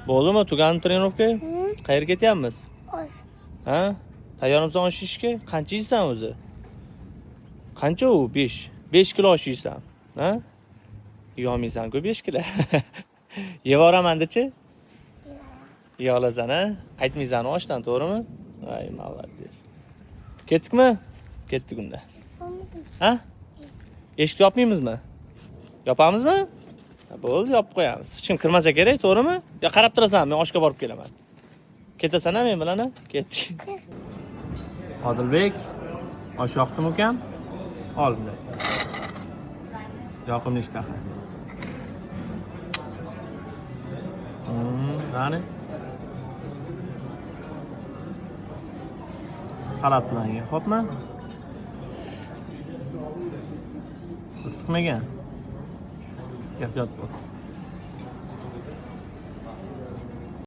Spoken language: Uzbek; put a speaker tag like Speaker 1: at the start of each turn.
Speaker 1: Bo'ldimi? Tugandi trenirovka? Qayerga ketyapmiz?
Speaker 2: Oz.
Speaker 1: Ha? Tayyormisan osh yeyishga? Qancha yeysan o'zi? Qancha u? 5. 5 kilo osh yeysan. Ha? Yeyolmaysan-ku 5 kilo. Yevoraman dechi? Yeya olasan, ha? Qaytmaysan oshdan, to'g'rimi? Ay, молодец. Ketdikmi? Ketdik unda. Ha? Eshikni yopmaymizmi? Yopamizmi? Ha, bo'ldi, yopib qo'yamiz. Hech kim kirmasa kerak, to'g'rimi? Yo qarab turasan, men oshga borib kelaman. Ketasan-a men bilan, a? Ketdik. Odilbek, osh yoqdimi ukam? Ol bunday. Yoqimli ishtaha. Qani? Salat bilan ye, xo'pmi? Issiqmikan? Ehtiyot bo'l.